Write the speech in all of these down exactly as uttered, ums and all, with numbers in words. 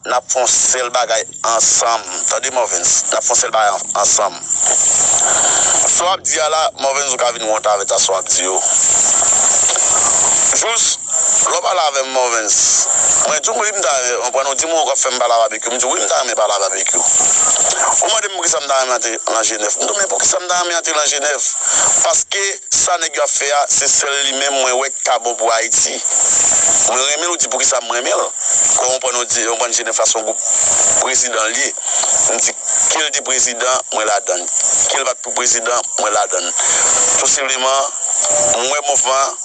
n ap fè yon sèl bagay ansanm. Tande, Morvens, n ap fè yon sèl bagay an- ansanm. Sa w ap di a la, Morvens, ou ka vin wont avèk sa w ap di yo. Jous, lè w pale avè m, Morvens, mwen di w, wi, m ta renmen, w konprann, ou di m ou konn fè m pale a Babekyou, m di w, wi, m ta renmen pale a Babekyou. Ou mande m poukisa m ta renmen antre nan Jenèf. M di w, men poukisa m ta renmen antre nan Jenèf? Paske sa nèg yo ap fè a, se sèl li menm mwen wè ki ka bon pou Ayiti. Mwen renmen l, ou di poukisa m renmen l. Kò w konprann, ou di, w konprann Jenèf la se yon gwoup prezidan l ye. M di, ke l te prezidan, mwen ladan l. Ke l pa t pou prezidan, mwen ladan l. Tou senpleman, m wè mouvman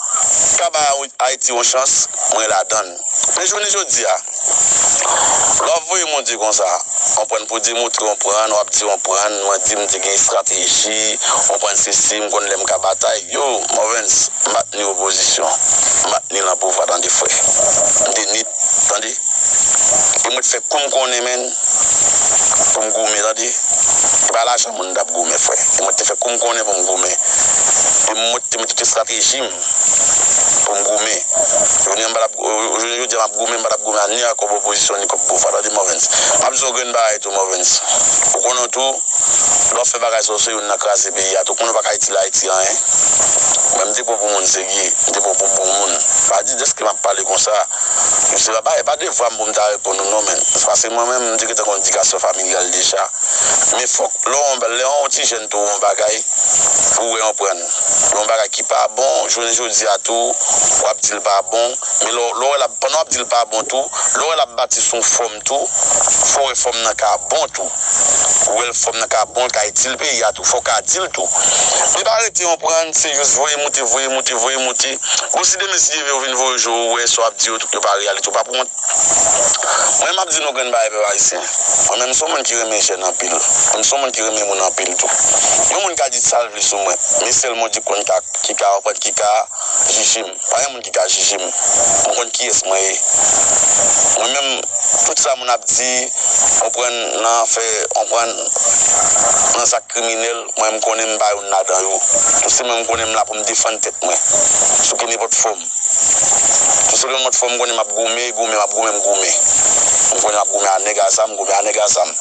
ka ba Ayiti yon chans, mwen ladan l. Men jounen jodi a, lè w ap voye monte konsa, w konprann, pou di montre w konprann, w ap di w konprann, mwen di m te gen estrateji, w konprann, sesi, m konn lè m ka batay. Yo, Morvens, m pa t ni opozisyon, m pa t ni nan pouvwa, tande, frè. M te nit, tande. E mwen te fè kou m konnen, menn, pou m goumen, tande. E pa lajan moun t ap goumen, frè. E mwen te fè kou m konnen pou m goumen. E mwen te mete tout estrateji m pou m goumen. Jounen an, m pa t ap, jounen jodi a, m ap goumen, m pa t ap goumen a ni a kòb opozisyon, ni kòb pouvwa. Tande, Morvens. M ap di w yon grenn bagay tou, Morvens. Ou konnen tou, lè w fè bagay sa, w se youn nan kraze peyi a tou. Konnen w pa ka itil Ayiti anyen. Mwen, m te pran pou moun serye, m te pran pou bon moun. Pa di dèske m ap pale konsa. Yo, se pa, pa, pa devwa m pou m ta reponn ou non, men. Paske mwen menm, m te gentan konn edikasyon familyal deja. Men fòk, lè w, lè yon ti jèn tou yon bagay, pou w wè yon prann. Yon bagay ki pa bon, jounen jodi a tou, w ap di l pa bon. Men lè w, lè w wè l ap, pandan w ap di l pa bon tou, lè w wè l ap bati sou yon fòm tou, fò w wè fòm nan ka bon tou. Ou wè l fòm nan ka bon, l ka itil peyi a tou, fò w ka di l tou. Men pa rete yon prann, se jis voye moute, voye moute, voye moute. Bon, si demen, si Dye vle, ou vin voye jou, ou wè sa w ap di yo, tout yo pa reyalite, ou pa pou wont. Mwen, m ap di nou grenn bagay, pèp ayisyen. Mwen menm, m se yon moun ki renmen jèn anpil. Mwen, m se yon moun ki renmen moun anpil tou. Yon moun ka di sa l vle sou mwen, men sèl Bondye konn ka, ki ka konprann, ki ka jije m. Pa gen moun ki ka jije m. M konn kiyès mwen ye. Mwen menm, tout sa moun ap di, konprann, nan afè, konprann, nan zak kriminèl, mwen, m konnen m pa youn ladan yo. Tou senpleman, m konnen m la pou m defann tèt mwen. Sou kenenpòt fòm. Tou senpleman, fò m konnen m ap goumen, goumen, m ap goumen, m goumen. M konnen m ap goumen a nèg a zam, goumen a nèg a zam.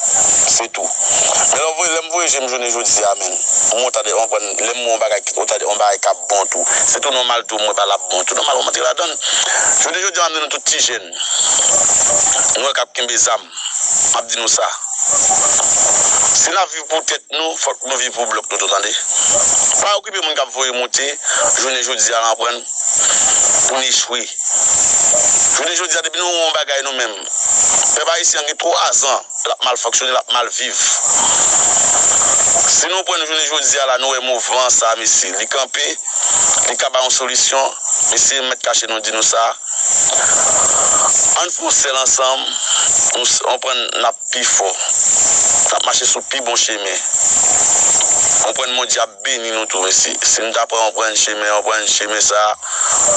Se tou. Men lè w voye, lè m voye je m jounen jodi a, menn. M wè w ta de, w konprann, lè m wè yon bagay, w ta de, yon bagay k ap bon tou. Se tou nòmal tou, m wè pa l ap bon tou. Nòmal, w antre ladan l. Jounen jodi a, m di nou tout ti jèn. Nou wè k ap kenbe zam. M ap di nou sa. Si n ap viv pou tèt nou, fòk nou viv pou blòk nou tou, tande. Pa okipe moun k ap voye moute, jounen jodi a, n ap pran pou n echwe. Jounen jodi a, depi nou wè yon bagay nou menm, pèp ayisyen an gen twa zan, l ap mal fonksyone, l ap mal viv. Si nou pran jounen jodi a la, nou wè mouvman sa, mesye, li kanpe, li ka ba yon solisyon, mesye, m mèt kache nou di nou sa, ann fè yon sèl ansanm, nou s-, ann pran, n ap pi fò. N ap mache sou pi bon chemen. Ann pran, Bondye ap beni nou tou, mesye. Si nou ta pran, ann pran chemen, ann pran chemen sa,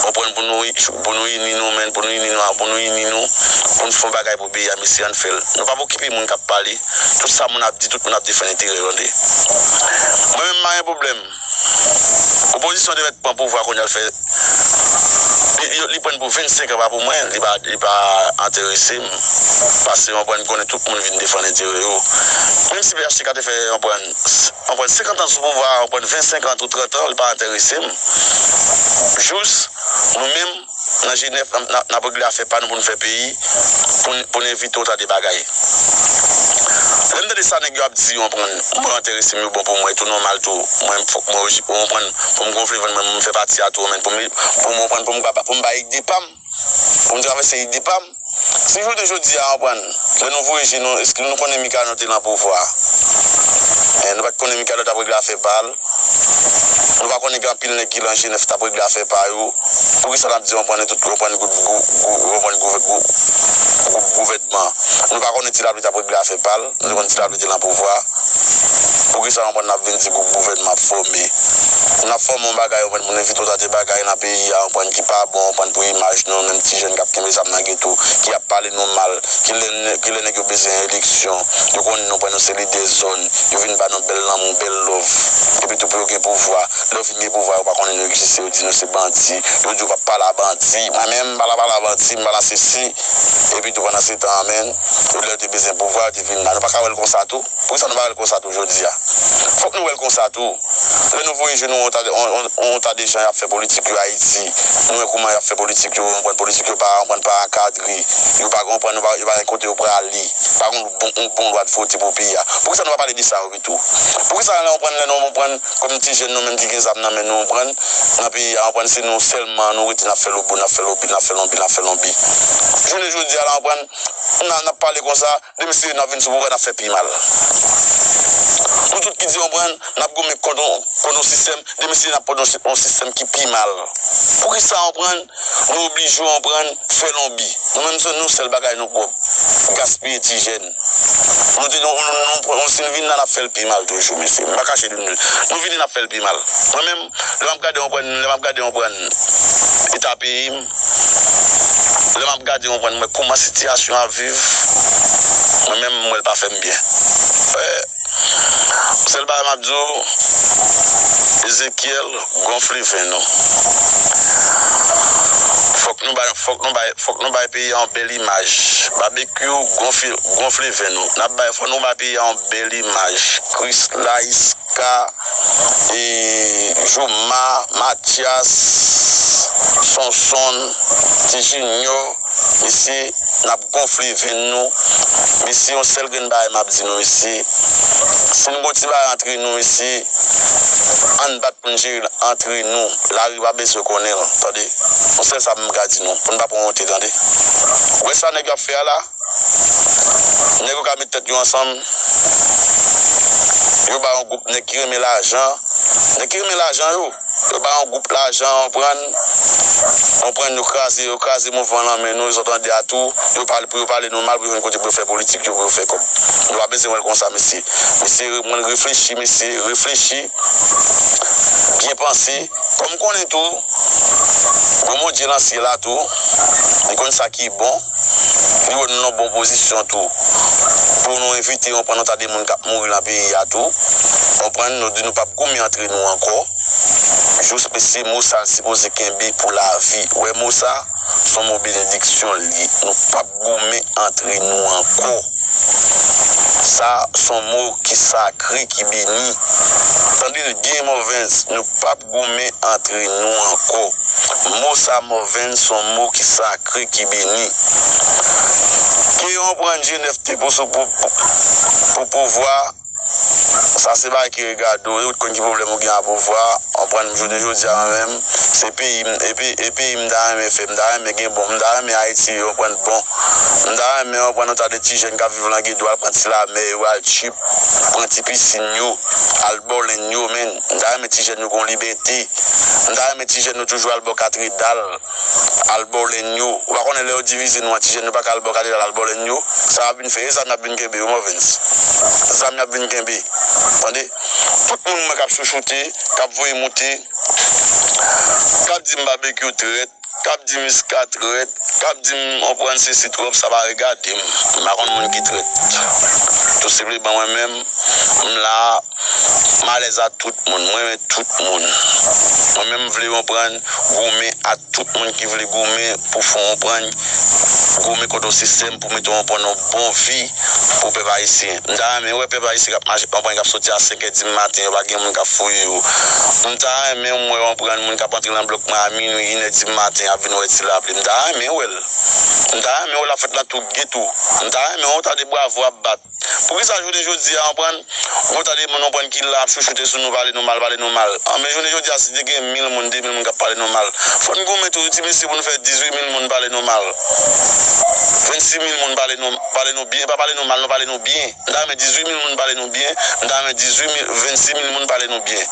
ann pran pou nou, pou nou ini nou, menn, pou nou ini nou, pou nou ini nou, pou n fè yon bagay pou peyi a, mesye, ann fè l. Nou p ap okipe moun k ap pale. Tout sa moun ap di, tout moun ap defann enterè yo, tande. Mwen menm, m pa gen pwoblèm. Opozisyon te mèt pran pouvwa kounye a l fè. Li, li, li pran pou vennsenk an, pa pou mwen, li pa, li pa enterese m. Paske, w konprann, konnen tout moun vin defann enterè yo. Menm si P H T K te fè, w konprann, w konprann, senkant an sou pouvwa, w konprann, vennsenk an tou trant an, li pa enterese m. Jis, nou menm, nan Jenèf, n ap, n ap, n ap regle afè pa nou pou n fè peyi, pou n, pou n evite yon ta de bagay. Lè m tande sa nèg yo ap di, w konprann, mwen enterese m, yo bon pou mwen, tou nòmal tou. Mwen, fòk mwen, w konprann, pou m gonfle vant mwen, m fè pati a tou, men pou m, pou m, w konprann, pou m, pou m bay ide pa m, pou m travèse ide pa m. Si jounen jodi a, w konprann, lè nou voye je nou, èske nou konnen Mikano te nan pouvwa? Eh, nou pa t konnen Mikano t ap regle afè pa l. Nou pa konnen gen anpil nèg ki nan Jenèf t ap regle afè pa yo. Poukisa n ap di, w konprann, tout, w konprann, gwoup, gwoup, gwoup, w konprann, gwoup, gwoup, gwoup gouvènman? Nou pa konnen Ti Lapli t ap regle afè pa l. Nou te konn Ti Lapli te nan pouvwa. Poukisa, w konprann, n ap vin di gwoup gouvènman ap fòme? N ap fòme yon bagay, ou konprann, pou n evite yon ta de bagay nan peyi a, ou konprann, ki pa bon, ou konprann, pou imaj nou, menm ti jèn k ap kenbe zam nan geto, ki ap pale nou mal, ki lè, ki lè nèg yo bezwen eleksyon, yo konnen nou, ou konprann, nou se lidè zòn, yo vin ba nou bèl lanmou, bèl love, epi tou pou yo gen pouvwa, lè yo fin gen pouvwa, yo pa konnen nou egziste, yo di nou se bandi, yo di yo p ap pale a bandi, mwen menm, m pa la pale a bandi, m pa la sesi, epi tou pandan se tan an, menm, yo lè yo te bezwen pouvwa, yo te vin la, nou pa ka wè l konsa tou, poukisa nou pa wè l konsa tou jodi a? Fòk nou wè l konsa tou. Lè nou voye je nou yon ta, yon, yon, yon ta de jan y ap fè politik yo Ayiti, nou wè kouman y ap fè politik yo, ou konprann, politik yo pa, ou konprann, pa ankadre, yo pa konprann, yo pa, yo pa gen kote yo prale, pa gen yon bon, yon bon lwa de vote pou peyi a. Poukisa nou pa pale de sa yo pito? Poukisa lè ou konprann, lè nou konprann, kòm ti jèn nou menm ki gen zam nan men nou, ou konprann, nan peyi a, ou konprann, se nou sèlman nou rete n ap fè lobo, n ap fè lobi, n ap fè lonbi, n ap fè lonbi. Jounen jodi a la, ou konprann, n a, n ap pale konsa, demen si n ap vin sou pouvwa, n ap fè pi mal. Nou tout ki di, ou konprann, n ap goumen kont yon, kont yon sistèm, demen si n ap kont yon si-, yon sistèm ki pi mal. Poukisa, ou konprann, nou oblije, ou konprann, fè lonbi? Nou menm se nou sèl bagay nou pwòp. Gaspiye ti jèn. Nou te, nou, nou, nou, nou, si n vin la, n ap fè l pi mal toujou, mesye. M pa kache de nou. Nou vini, n ap fè l pi mal. Mwen menm, lè m ap gade, ou konprann, lè m ap gade, ou konprann, eta peyi m, lè m ap gade, ou konprann, mwen kouman sitiyasyon ap viv, mwen menm, m wè l pa fè m byen. Eh, sèl bagay m ap di w, Ezekyèl, gonfle venn ou. Fòk nou bay, fòk nou bay, fòk nou bay peyi a yon bèl imaj. Babekyou, gonfle, gonfle venn ou. N ap bay, fòk nou bay peyi a yon bèl imaj. Krisla, Iska, e, Jouma, Matyas, Sonson, Ti Jinyo, mesye, n ap gonfle venn nou. Mesye, yon sèl grenn bagay m ap di nou, mesye. Si n gon ti bagay antre nou, mesye, ann bat pou n jere l antre nou. Lari pa bezwen konnen l, tande. Yon sèl sa m ka di nou, pou n pa pran wonte, tande. Ou wè sa nèg yo ap fè a la? Nèg yo ka met tèt yo ansanm, yo ba yon gwoup nèg ki renmen lajan, nèg ki renmen lajan yo, yo ba yon gwoup lajan, ou konprann, ou konprann, yo kraze, yo kraze mouvman lan men nou, yo sot ande a tou, yo pale, pou yo pale nou mal, pou yo jwenn kote pou yo fè politik yo, pou yo fè kòb. Nou pa bezwen wè l konsa, mesye. Mesye, mwen reflechi, mesye, reflechi, byen panse. Kòm m konnen tou, Granbondye nan syèl la tou, li konn sa ki bon, li wè nou nan bon pozisyon tou. Pou nou envite, ou konprann, yon ta de moun k ap mouri nan peyi a tou. Ou konprann, nou di nou p ap goumen antre nou ankò. Jis mesye, mo sa l sipoze kenbe pou lavi. Ou wè mo sa, se yon mo benediksyon l ye. Nou p ap goumen antre nou ankò. Sa se yon mo ki sakre, ki beni. Tande l byen, Morvens, nou p ap goumen antre nou ankò. Mo sa, Morvens, se yon mo ki sakre, ki beni. Ke yon pran G nèf te pou, pou, pou, pou pouvwa, sa se bagay ki regade w, ou konn ki pwoblèm ou gen a pouvwa. Ou konprann, jounen jodi a, mwen menm, se peyi m, e pe-, e peyi m ta renmen fè, m ta renmen gen bon, m ta renmen Ayiti, ou konprann, bon. M ta renmen, ou konprann, yon ta de ti jèn k ap viv Langedwa, al pran ti lamè yo, al tchip, pran ti pisin yo, al bò lenn yo, men. M ta renmen ti jèn yo gon libète. M ta renmen ti jèn yo toujou al bò katedral, al bò lenn yo. Ou pa konnen lè yo divize nou an, ti jèn yo pa ka al bò katedral, al bò lenn yo. Sa y ap vin fè, e zam y ap vin kenbe yo, Morvens. Zam y ap vin kenbe. Tande? Tout moun mwen k ap chouchoute, k ap voye moute, k ap di m Babekyou trèt, k ap di m Iska trèt, k ap di m, ou konprann, sesi twòp, sa pa regade m. M pa konn moun ki trèt. Tou senpleman, mwen menm, m la, m alèz a tout moun, mwen renmen tout moun. Mwen menm, m vle, ou konprann, goumen ak tout moun ki vle goumen pou fè, ou konprann, goumen kont yon sistèm pou mete, ou konprann, yon bon vi pou pèp ayisyen. M ta renmen wè pèp ayisyen k ap mache, ou konprann, k ap soti a senk è di maten, yo pa gen moun k ap fouye yo. M ta renmen wè, ou konprann, moun k ap antre nan blòk mwen a minwi, inè di maten, ap vin wè ti lapli. M ta renmen wè l. M ta renmen wè l ap fèt nan tout geto. M ta renmen wè yon ta de bravo ap bat. Poukisa jounen jodi a, ou konprann, gon ta de moun, ou konprann, ki la ap chouchoute sou nou, pale nou mal, pale nou mal? An, men jounen jodi a, si te gen mil moun, de mil moun k ap pale nou mal, fò n goumen tou, ti mesye, pou n fè dizuit mil moun pale nou mal. Vennsis mil moun pale nou, pale nou byen, pa pale nou mal, non, pale nou byen. M ta renmen dizuit mil moun pale nou byen, m ta renmen dizuit mil, vennsis mil moun pale nou byen.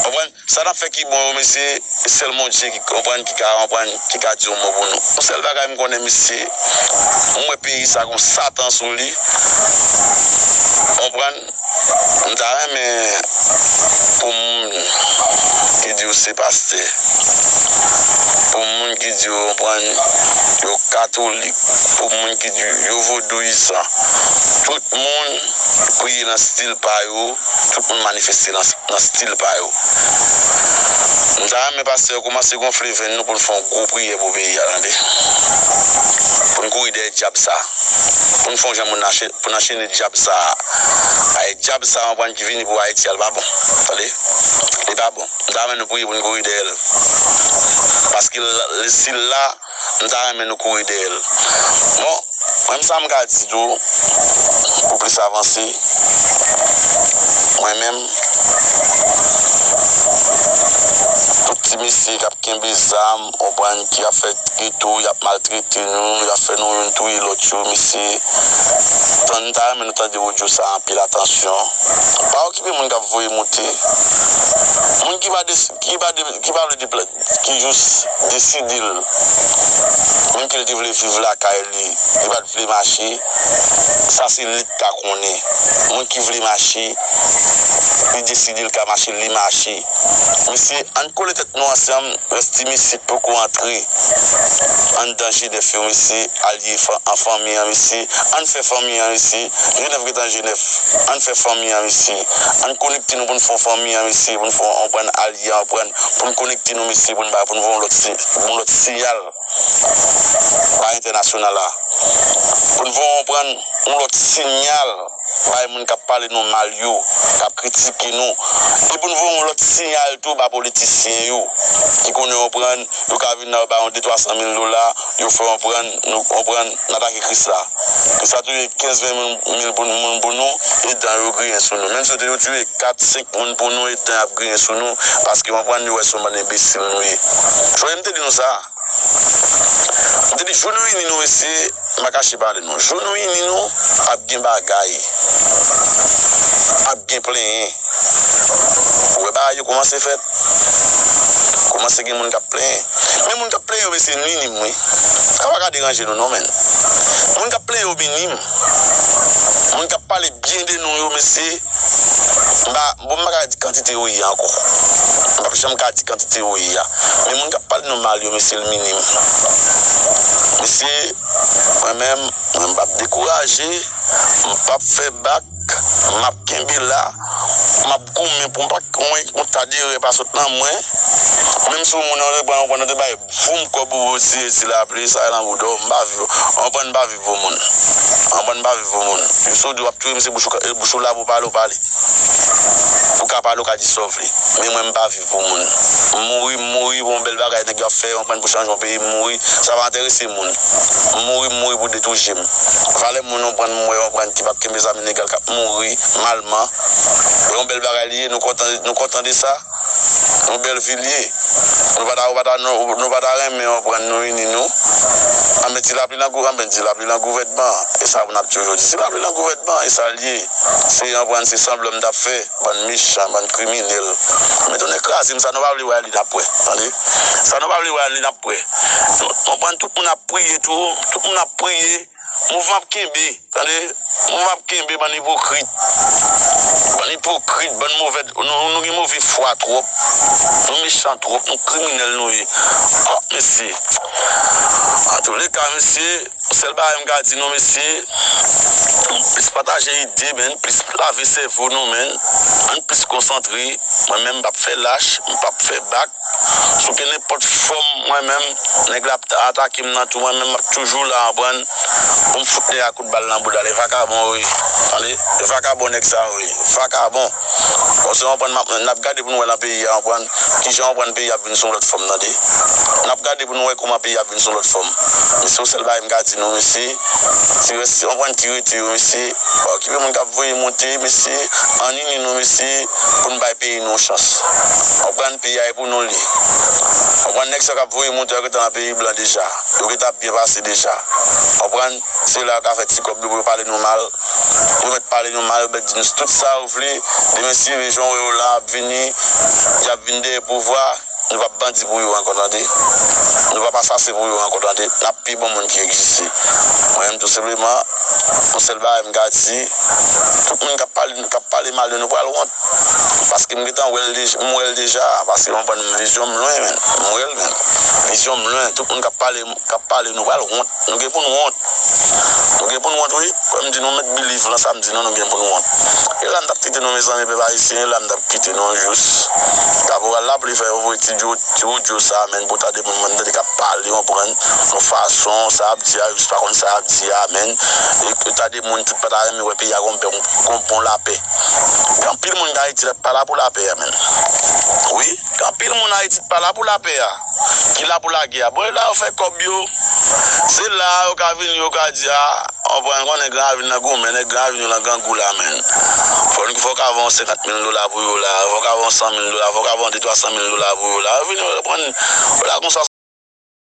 Konprann? Sa n ap fè ki bon yo, mesye, se sèl Bondye ki konprann, ki ka konprann, ki ka di yon mo pou nou. Yon sèl bagay m konnen, mesye, m wè peyi sa gon Satan sou li. Konprann? M ta renmen pou moun ki di yo se pastè, pou moun ki di yo konprann yo katolik, pou moun ki di yo vodouyizan, tout moun priye nan stil pa yo, tout moun manifeste nan, nan stil pa yo. M ta renmen pastè yo kòmanse gonfle venn nou pou n fè yon gwo priyè pou peyi a, tande. Pou n kouri dèyè dyab sa. Pou n fè yon jan moun ache, pou n anchene dyab sa a. Ay, dyab sa a, yon pwen ki vini pou Ayiti a, li pa bon. Tande? Li pa bon. M ta renmen nou priye pou n kouri dèyè l. Paske l, l, si l la, m ta renmen nou kouri dèyè l. Bon, mwen menm sa m ka di tou, pou plis avanse, mwen menm, tout ti mesye k ap kenbe zam, konprann, ki ap fè geto, y ap maltrete nou, y ap fè nou youn touye lòt yo, mesye. Tan, m ta renmen nou tande odyo sa a anpil, atansyon. Pa okipe moun k ap voye moute. Moun ki pa de, ki pa de, ki pa vle deplase, ki jis deside l, menm ke l te vle viv lakay li, li pa t vle mache, sa se li k ka konnen. Moun ki vle mache, li deside l ka mache, li mache. Mesye, ann kole tèt nou ansanm, rès ti mesye k poko antre anndan G nèf yo, mesye, al ye an fanmi an, mesye. Ann fè fanmi an, mesye. G nèf gentan G nèf. Ann fè fanmi an, mesye. Ann konekte nou pou n fè yon fanmi an, mesye. Pou n fè yon, yon pran alye, yon pran, pou n konekte nou, mesye, pou n ba, pou n voye yon lòt si-, yon lòt siyal bay entènasyonal la. Pou n voye yon pran yon lòt siyal bay moun k ap pale nou mal yo, k ap kritike nou. E pou n voye yon lòt siyal tou ba politisyen yo, ki konnen, konprann, yo ka vin la, yo ba yon de twa san mil dola, yo fè, konprann, nou, konprann, n atake Kris la. Kris la touye kenz ven mil, mil pou, moun pou nou, e dan yo griyen sou nou. Menm si yo te, yo touye kat, senk moun pou nou, e dan y ap griyen sou nou, paske, konprann, yo wè se yon bann enbesil nou ye. Jodi m te di nou sa. M te di, jou nou ini nou, mesye, m pa kache pale nou. Jou nou ini nou, ap gen bagay. Ap gen plenyen. Ou wè bagay yo kòmanse fèt. Kòmanse gen moun k ap plenyen. Men moun k ap plenyen yo, mesye, minim, wi. Sa pa ka deranje nou, non, menn. Moun k ap plenyen yo minim. Moun k ap pale byen de nou yo, mesye, m pa, bon, m pa ka di kantite yo ye ankò. M p ap janm ka di kantite yo ye a. Men moun k ap pale nou mal yo, mesye, l minim. Mesye, mwen menm, mwen m p ap dekouraje, m p ap fè bak, m ap kenbe la, m ap goumen pou m pa, mwen, yon ta derè pa sot nan mwen. Menm si yon moun antre pran, yon pran antre bay voum kòb ou retire ti lapli, sa e nan bouda w, m pa viv, yon pran m pa viv pou moun. Yon pran m pa viv pou moun. Jis ou di w ap touye m, se bouch ou ka, bouch ou la pou pale, ou pale. Ou ka pale, ou ka di sa w vle. Men mwen, m pa viv pou moun. M mouri, m mouri pou yon bèl bagay nèg yo ap fè, yon pran pou chanje yon peyi, m mouri. Sa pa enterese moun. M mouri, m mouri pou detouje m. Valè moun, yon pran m wè, yon pran ki p ap kenbe zam ilegal k ap mouri malman. Yon bèl bagay li ye, nou kontan, nou kontan de sa. Yon bèl vi l ye. Nou pa ta, nou pa ta, nou, nou pa ta renmen, yon pran nou ini nou. Anben ti lapli nan gou-, anben ti lapli nan gouvènman. E sa pou n ap toujou di. Ti lapli nan gouvènman, e sa l ye. Se yon pran, se sanblan m t ap fè. Bann mechan, bann kriminèl. Men tounen kraze m, sa nou pa vle wè a li n ap wè. Tande? Sa nou pa vle wè a li n ap wè. Nou, nou konprann tout moun ap priye tou, tout moun ap priye. Mouvman ap kenbe, tande? Mouvman ap kenbe, bann ipokrit. Bann ipokrit, bann movè, nou, nou gen move fwa twòp. Nou mechan twòp, nou kriminèl nou ye. Oh, mesye. Antouleka, mesye, sèl bagay m ka di nou, mesye, plis pataje ide, menn, plis lave sèvo nou, menn, ann plis konsantre. Mwen menm, m p ap fè lach, m p ap fè bak. Si w gen nenpòt fòm, mwen menm, nèg la ap ta-, atake m nan tou, mwen menm, m ap toujou la, konprann, pou m fout nèg la kout bal nan bouda l. E vakabon yo ye, tande? E vakabon nèg sa yo ye. Vakabon. Bon, se konprann, m ap, n ap gade pou n wè nan peyi a, konprann, kijan, konprann, peyi a ap vin sou yon lòt fòm, tande? N ap gade pou n wè kòman peyi a ap vin sou yon lòt fòm. Men se yon sèl bagay m ka di nou, mesye, ti rès, konprann, ki rete yo, mesye, pa okipe moun k ap voye monte, mesye, ann ini nou, mesye, pou n bay peyi nou yon chans. Konprann, peyi a e pou nou l ye. Konprann, nèg sa k ap voye monte yo gentan nan peyi blan deja. Yo gentan ap byen pase deja. Konprann, se la yo ka fè ti kòb yo pou yo pale nou mal. Yo mèt pale nou mal, yo mèt di nou tout sa yo vle. Demen si rejon yo la ap vini, y ap vin dèyè pouvwa. Nou p ap bandi pou yo ankò, tande. Nou p ap asasen pou yo ankò, tande. N ap pi bon moun ki egziste. Mwen menm, tou senpleman, Yon sèl bagay m ka di, tout moun k ap pale, k ap pale mal de nou pral wont. Paske m gentan wè l deja, m wè l deja. Paske m konprann vizyon m lwen, menn. M wè l, menn. Vizyon m lwen. Tout moun k ap pale, k ap pale nou pral wont. Nou gen pou n wont. Nou gen pou n wont, wi. Kòm m di nou, mèt biliv lan, sa m di nou, nou gen pou n wont. E la m t ap kite nou, mezanmi, pèp ayisyen, e la m t ap kite nou jis. Kaporal la, pou li fè yon ti djo, ti odyo sa, menn, pou tande moun, mwen tande k ap pale, konprann, yon fason, sa ap di a, jis pa konn sa ap di a, menn. E tande moun, tout pa ta renmen wè peyi a gon bon, gon bon lapè. Gen anpil moun Ayiti la pa la pou lapè a, menn. Wi, gen anpil moun Ayiti pa la pou lapè a. Ki la pou lagè a. Bon, e la yo fè kòb yo. Se la yo ka vini, yo ka di, a, konprann, konnen Gran Ravin nan goumen, nèg Gran Ravin yo nan grangou la, menn. Fò n, fò ka vann senkant mil dola pou yo la, fò ka vann san mil dola, fò ka vann de twa san mil dola pou yo la. Yo vini, yo pran, yo la konsa.